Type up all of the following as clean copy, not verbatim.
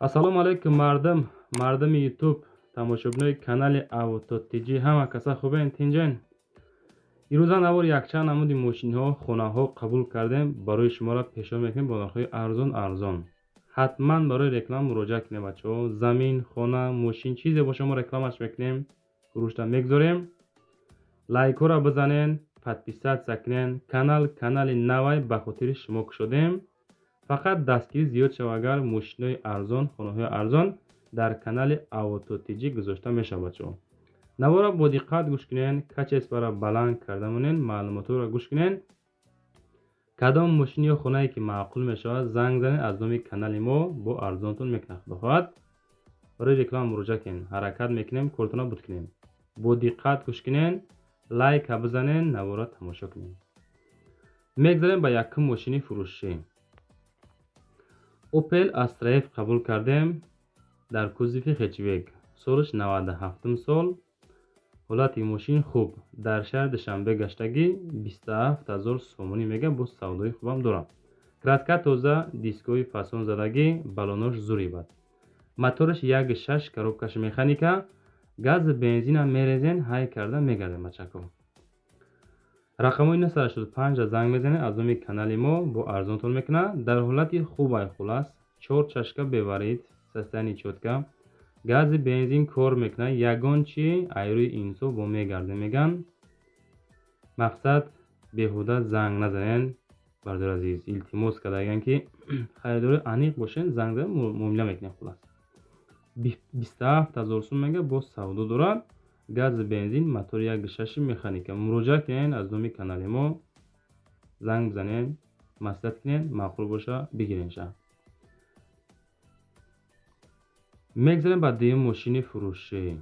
Ассалому алайкум мардум, мардуми YouTube, тамошобинои канали Авто ТЖ, ҳама каса хубен, тинҷен? Ирӯза навор якчанд намуди мошинҳо, хонаҳо қабул кардем, барои шуморо пешниҳод мекунем бо нархҳои арзон арзон. Ҳатман барои реклама муроҷиат кунед бачаҳо. Замин, хона, мошин, чизе боша мо рекламаш мекунем, фурӯшта мегзорем. Лайкҳоро бизанен, подписаться кунен. Канал канали навай ба хотири шумо кушодем. Фақат дастгирӣ зиёд шава, агар мошинҳои арзон, хонаҳои арзон дар канали Авто ТЖ гузошта мешавад бачаҳо. Наворро бо диққат гӯш кунен, качествора баланд карда монен, маълумотҳоро гӯш кунен. Кадом мошин ё хонае ки маъқул мешавад, занг занед, аз номи канали мо бо арзонтон мекунад, худо хоҳад. Барои реклама муроҷиат кунен, ҳаракат мекунем, кортона буд кунем. Бо диққат гӯш кунен, лайка бизанен, наворро тамошо кунем. Мегзарем ба якум мошини фурӯшӣ. Opel Astra F қабул кардем дар кузови хэтчбек. Солаш 97 сол. Ҳолати мошин хуб. Дар шаҳри Душанбе гаштагӣ 27000 сомонӣ мега, бо савдои хубам дорам. Краска тоза, дискҳои фасон задагӣ, балонош зури бад. Мотораш 1.6, коробкаш механика, газ бензинам мерезен, ҳай карда мегардем бачако. Рақамҳои 985 занг мезанед, аз номи канали мо бо арзонтон мекунад. Дар ҳолати хубай хулас, 4 чашка беварид, состояние чётко, гази бензин кор мекунад, ягон чи айрӯи инсоф бо мегардем меган. Мақсад беҳуда занг назанен, бародари азиз, илтимос кардаган ки харидори аниқ бошен, занг занед, муомила мекунем хулас. 27000 сум мега, бо савдо дорад. Газ бензин, мотор 1.6 механика. Муроҷиат кунед аз номи канали мо, занг бизанед, маслиҳат кунед, маъқул боша бигиренша. Мегзарем ба дуюм мошини фурӯшӣ.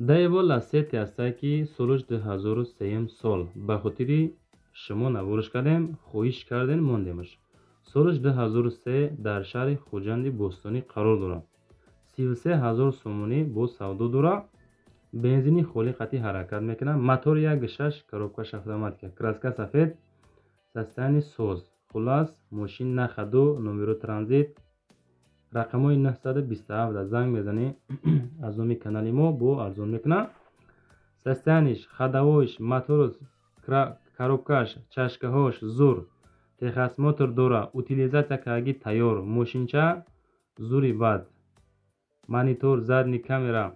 Daewoo Lacetti ҳастае ки солаш 2003 сол. Ба хотири шумо навориш кардем, хоҳиш кардем, мондемаш. Солаш 2003 дар шаҳри Хуҷанди Бостонӣ қарор дорад. 33000 сомонӣ бо савдо дорад. Бензини холӣ қатъи ҳаракат мекунад. Мотор 1.6, коробкаш автоматика, краска сафед, состояние соз. Хулас, мошин на ходу, номеро транзит. Рақамҳои 927 занг мезанӣ, аз номи канали мо бо арзон мекунад. Состояниеш, ходовойш, моторш, коробкаш, чашкаҳош зур, техосмотр дора, утилизация кардаги тайёр, мошинча зури бад, монитор, задний камера.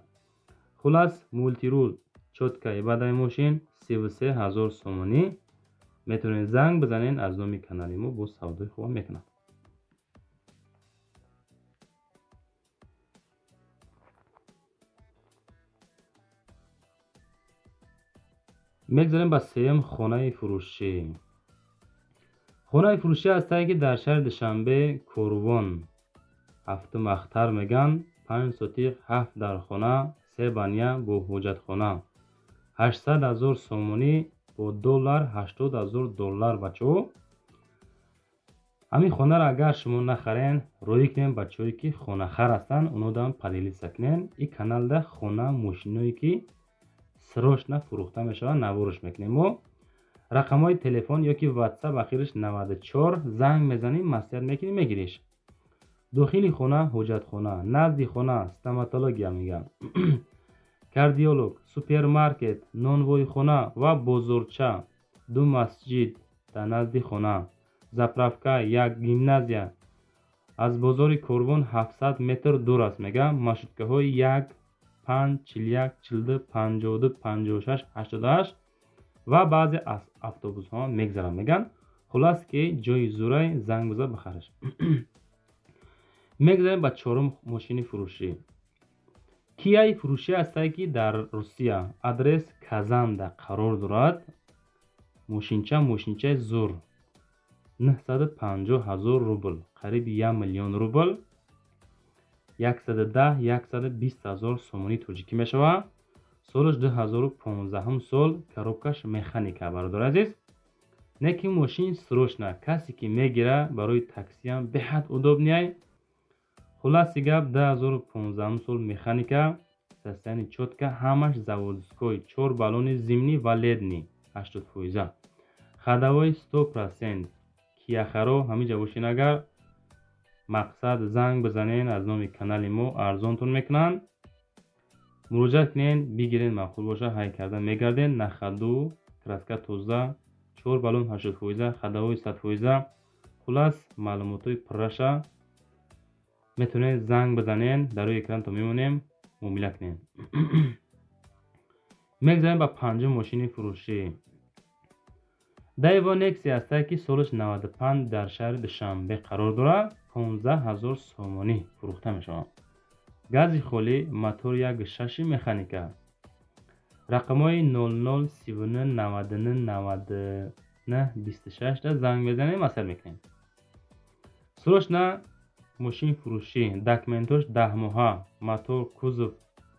Хулас, мультирул чёткаи бадаи мошин 33000 сомонӣ. Метавонед занг бизанед, аз номи канали мо бо савдои хуб мекунад. Мегзарем ба сеюм хонаи фурӯшӣ. Хонаи фурӯшӣ ҳастае ки дар шаҳри Душанбе Корвон ҳафтум ахтар меган, 5 сотиқ, 7 дархона, 3 баня бо ҳоҷатхона. 800 000 сомонӣ бо доллар, 80 000 доллар бачаҳо. Ҳамин хонаро агар шумо нахарен, роҳӣ кунед бачаҳое ки хонахар ҳастанд, онҳо поделиться кунед. Ин каналда хона, мошиное ки срочно фурӯхта мешавад, навориш мекунем мо. Рақамҳои телефон ё ки WhatsApp ахираш 94 занг мезанӣ, маслиҳат мекунӣ, мегириш. Дохили хона ҳоҷатхона, назди хона стоматология мегӯям, кардиолог, супермаркет, нонвойхона ва бозорча, 2 масҷид дар назди хона, заправка, 1 гимназия. Аз бозори Корвон 700 метр дур аст мегӯям. Маршруткаҳои 1, 5, 41, 42, 52, 56, 88 ва баъзе аз автобусҳо мегзаранд мегӯянд. Хулас ки ҷои зурай, занг биза бихариш. Мегзарем ба чорум мошини фурӯшӣ. Кияи фурӯшӣ ҳастае ки дар Русия, адрес Казанда қарор дорад. Мошинча мошинчаи зур, 950 000 рубл, қариб 1 миллион рубл, 110, 120 000 сомонии тоҷикӣ мешавад. Солаш 2015 сол, коробкаш механика, бародари азиз. Не ки мошин срочно, касе ки мегира барои таксиам беҳад удобный. Хуласи гап, 2015 сол, механика, состояние чётко, ҳамаш заводской, 4 баллони зимний ва летний, 80%. Ходовой 100%. Кияхаро ҳаминҷа бошин агар Мақсад, занг бизанен, аз номи канали мо арзонтон мекунанд. Муроҷиат кунен, бигирен, маъқул боша, ҳай карда мегарден. На ходу, краска тоза, чор баллон 80%, ходовой 100%. Хулас, маълумотҳои пурраша метавонед занг бизанен, дар рӯи экранто мемонем, муомила кунем. Мегзарем ба панҷум мошини фурӯшӣ. Дэйва Нексия ҳастае, ки солаш 95, дар шаҳри Душанбе қарор дорад, 15 000 сомонӣ фурӯхта мешавад. Гази холӣ, мотор 1,6 механика. Рақамҳои 00 39 99 99 26 да занг мезанем, маслиҳат мекунем. Срочно мошин фурӯшӣ, документош 10 моҳа, мотор, кузов,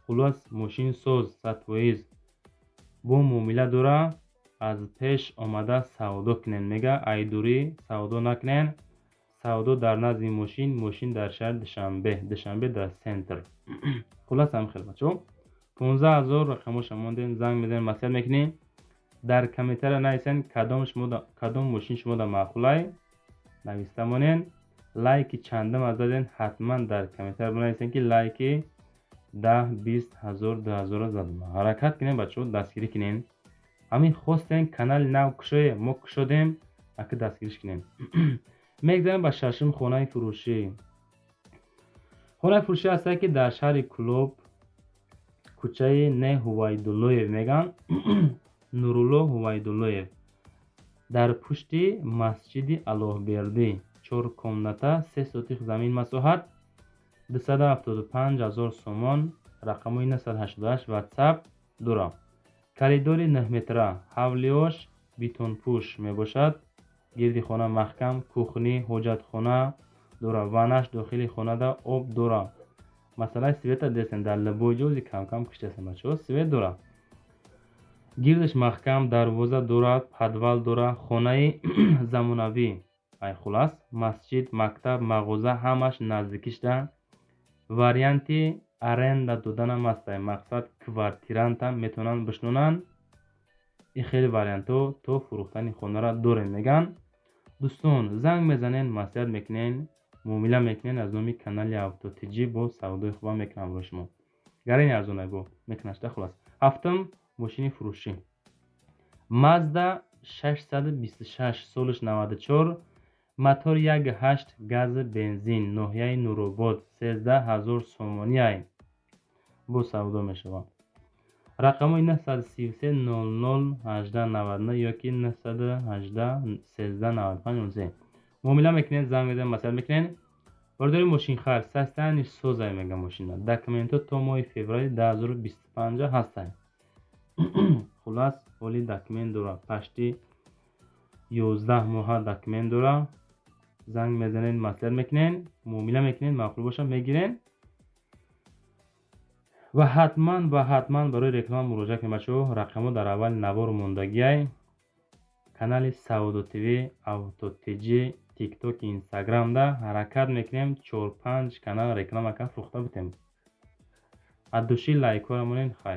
хулос, мошин соз, 100%, бо муомила дора. Аз пеш омада савдо кунен, мега, айдурӣ савдо накунен. Савдо дар назди мошин, мошин дар шаҳри Душанбе, Душанбе дар центр. Хулас, ҳамин хел, бачаҳо, 15 000. Рақамоша мондем, занг мезанем, маслиҳат мекунем. Дар комментария нависен, кадом мошин шумода маъқулай, нависта монен. Лайки чандам аз заден, ҳатман дар комментария бинависен, ки лайки 10, 20 ҳазор, 2000-ро задам. Ҳаракат кунем, бачаҳо, дастгирӣ кунем. Ҳамин хостем канали нав кушоем, мо кушодем, ака, дастгириш кунем. Мегзарем ба шашум хонаи фурӯшӣ. Хонаи фурӯшӣ ҳастае, ки дар шаҳри Кӯлоб, кӯчаи Не Ҳувайдуллоев мегӯянд, Нурулло Ҳувайдуллоев, дар пушти масҷиди Аллоҳбердӣ, чор комната, 3 сотих замин, масоҳат 275 000 сомон. Рақамҳои 988, Ватсап дорам. Коридори 9 метра, ҳавлиёш бетонпӯш мебошад, гирди хона маҳкам, кухня, ҳоҷатхона дора, ваннаш дохили хонада, об дора. Масъалаи света дестем, дар любой ҷози камкам киштастем, бачаҳо, свет дора, гирдаш маҳкам, дарвоза дорад, подвал дора, хонаи замонавӣ. Ай, хулас, масҷид, мактаб, мағоза ҳамаш наздикишда. Варианти аренда доданам ҳастай, мақсад, квартирантам метавонанд бишнонанд. Ин хеле вариантҳо то фурӯхтани хонара дорем, мегӯянд. Дӯстон, занг мезанен, маслиҳат мекунен, муомила мекунен. Аз номи канали Авто Тҷ бо савдои хубам мекунам барои шумо, гарани арзонай бо мекунашда. Хулас, ҳафтум мошини фурӯшӣ: Мазда 626, солаш 94, мотор 1,8 гази бензин, ноҳияи Нуробод, 13 000 сомониай бо савдо мешавад. Рақамҳои 933 00 18 99 ёки 918 13 95 13. Муомила мекунед, занг мезанед, маслиҳат мекунед. Бародари мошинхар, состояние созай, мега, мошина документҳо то моҳи феврали 2025 ҳастанд. Хулас, ҳоли документ дорад, почти 11 моҳа документ дорад. Занг мезанед, маслиҳат мекунед, муомила мекунед, маъқул бошад, мегиред. Ва ҳатман барои реклама муроҷиат кунед, бачаҳо. Рақамҳо дар аввали навор мондагиай. Канали Савдо ТВ, Авто Тҷ, Тикток, Инстаграмда ҳаракат мекунем, чор панҷ канал реклама кар, фурӯхта бутем. Аз души лайкҳоро монед. Хайр.